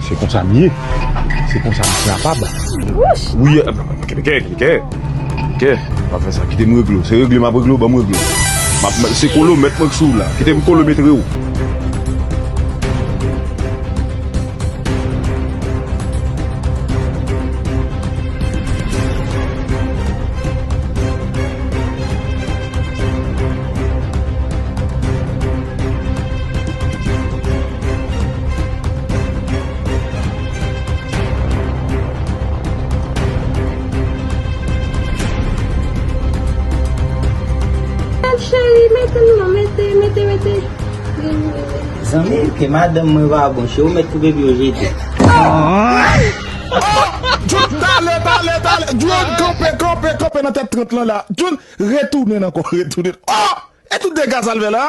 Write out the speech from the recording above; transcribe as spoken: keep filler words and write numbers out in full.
Se konsa m ye. Se konsa m kapab. Wouch! Wi, eh, kè, kè, kè, kè. Kè, pa fè sa. Kite m regle w. Se regle m ap regle w, ban m regle w. M ap, se kolo, mèt mwen k sou w la. Kite m kolo, mèt rew. Cheri, mete m non, mete, mete, mete. Zanmi, ke madanm mwen pa bon, che ou mèt pou bebi yo jete. Jun, talè, talè, talè. Jun, kanpe, kanpe, kanpe nan tèt trant lan la. Jun, retounen ankò, retounen. Oh! E tout dega sa l fè la?